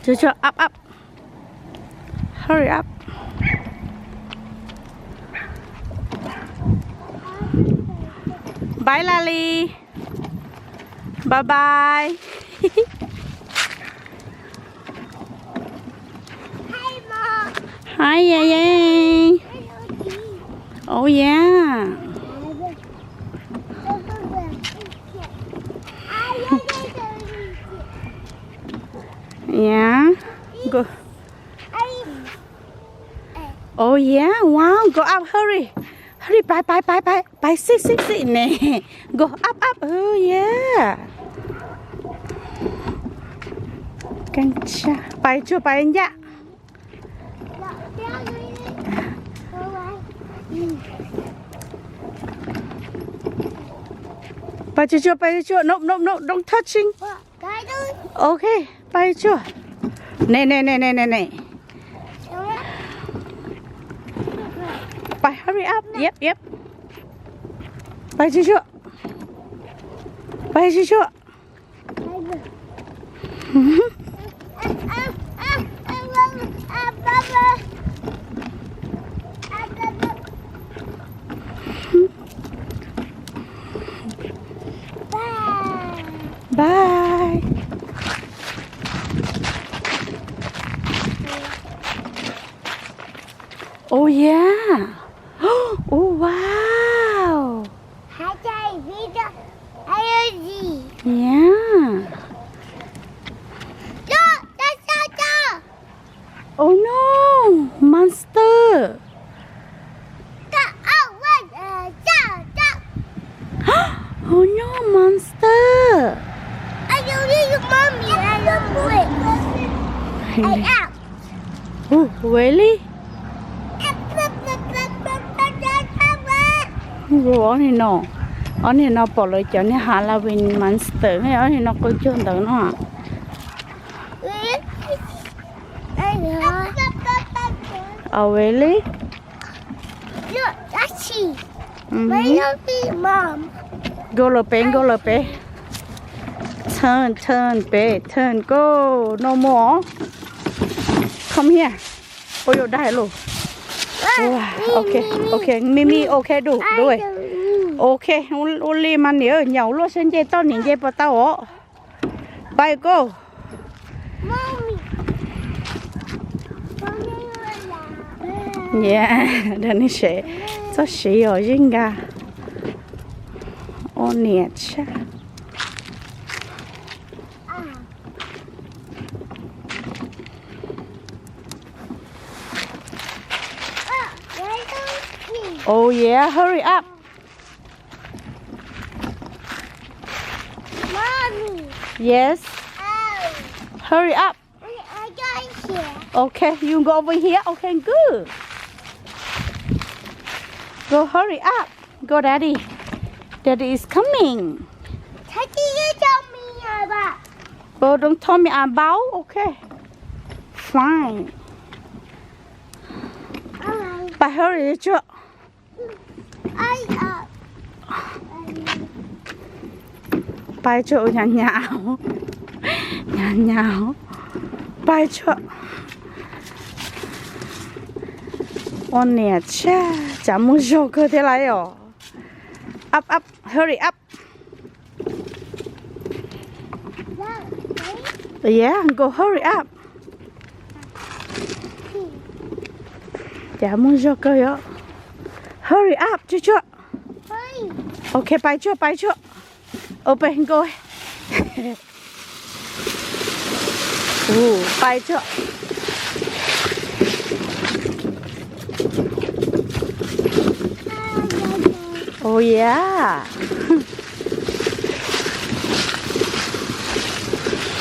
Cuag cuag, up up. Hurry up. Bye Lily. Bye bye. Hi, Yay Yay. Oh yeah. Yeah. Go. Oh yeah, wow, go up, hurry. Hurry, pais pais pais pais pais, xib xib xib ne. Go up up, oh yeah. Pais tsuag, pais ncaj. Pais tsuag tsuag, pais tsuag, no no no, don't touching. Ok, pais tsuag. Ne ne ne ne ne ne. Pais, hurry up, yep yep. Pais tsuag tsuag. Pais tsuag tsuag. Bye. Oh yeah. Oh wow. Yeah. Oh no, monster. Oh no, monster. Oh, really? Ob niag no, ob niag no pom lawv cov niag Halloween monster ne, ob niag no qw cuag ntawd no. Oh, really? Nkauj lawm peb, nkauj lawm peb. Turn, turn, peb turn, go, no more. Come here. Ua yuav dai lus. Ok, ok, mi mi, ok, du, du. Ok, ua li mas niam, nyaum luaj seb nce toj niam nce puas tau os. Pais go. Dani sev txoj siv os, yeej nkag. Ua niam tshaj. Oh yeah, hurry up. Mommy. Yes. Oh. Hurry up. I, I got here. Okay, you go over here. Okay, good. Go hurry up. Go, Daddy. Daddy is coming. Daddy, you tell me about. Oh, don't tell me about. Okay. Fine. Alright. Pais hurry tsuag. Pais tsuag, nyas nyas, nyas nyas. Pais tsuag. Ua niam tshaj, cas muaj zog kawg thiab lauj os. Up, up, hurry up. Yeah, go hurry up. Cas muaj zog kawg yom. Hurry up, tsuag tsuag. Ok, pais tsuag, pais tsuag. Open, go. Ua, pais tsuag. Oh yeah.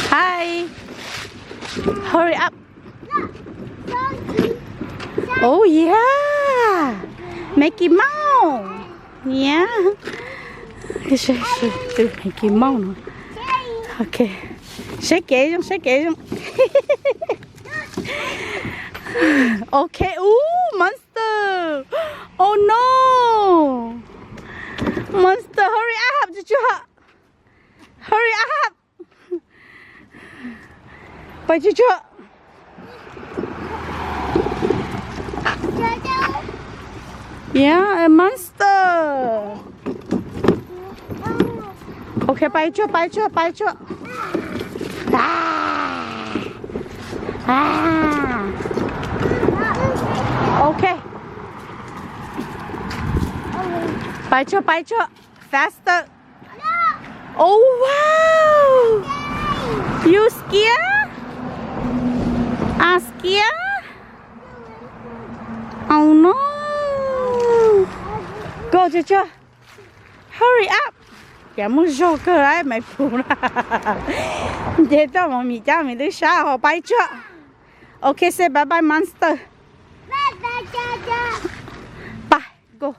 Hi. Hurry up. Oh yeah. Mickey Mouse. Yeah. Tus Mickey Mouse no. Ok. Saib kev zoo, saib kev zoo. Ok, ub, monster. Oh no. Monster, hurry up, tsuag tsuag. Hurry up. Pais tsuag tsuag. Yeah, a monster. Ok, pais tsuag, pais tsuag, pais tsuag. Ah. Ah. Ok. Pais tsuag, pais tsuag. Faster. Oh wow. You scared? I scared. Oh no. Go tsuag tsuag. Hurry up. Cas muaj zog kawg lawm Maiv Pus na. Nce toj Mos Mis cab Maiv Pus twb sab ho pais tsuag. Ok, say bye bye monster. Pais, go.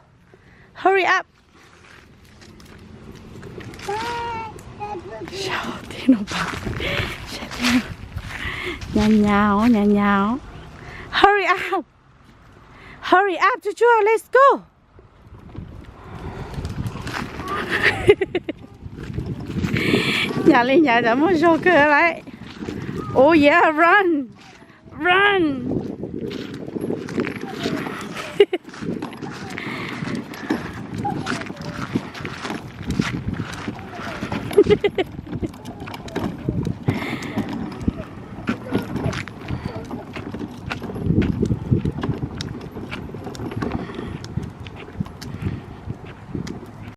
Hurry up. Saib tib no pais. Saib tib no. Nyas nyas os, nyas nyas os. Hurry up. Hurry up, tsuag tsuag, let's go. Nyas li nyas, cas muaj zog kawg lawm. Oh yeah, run. Run.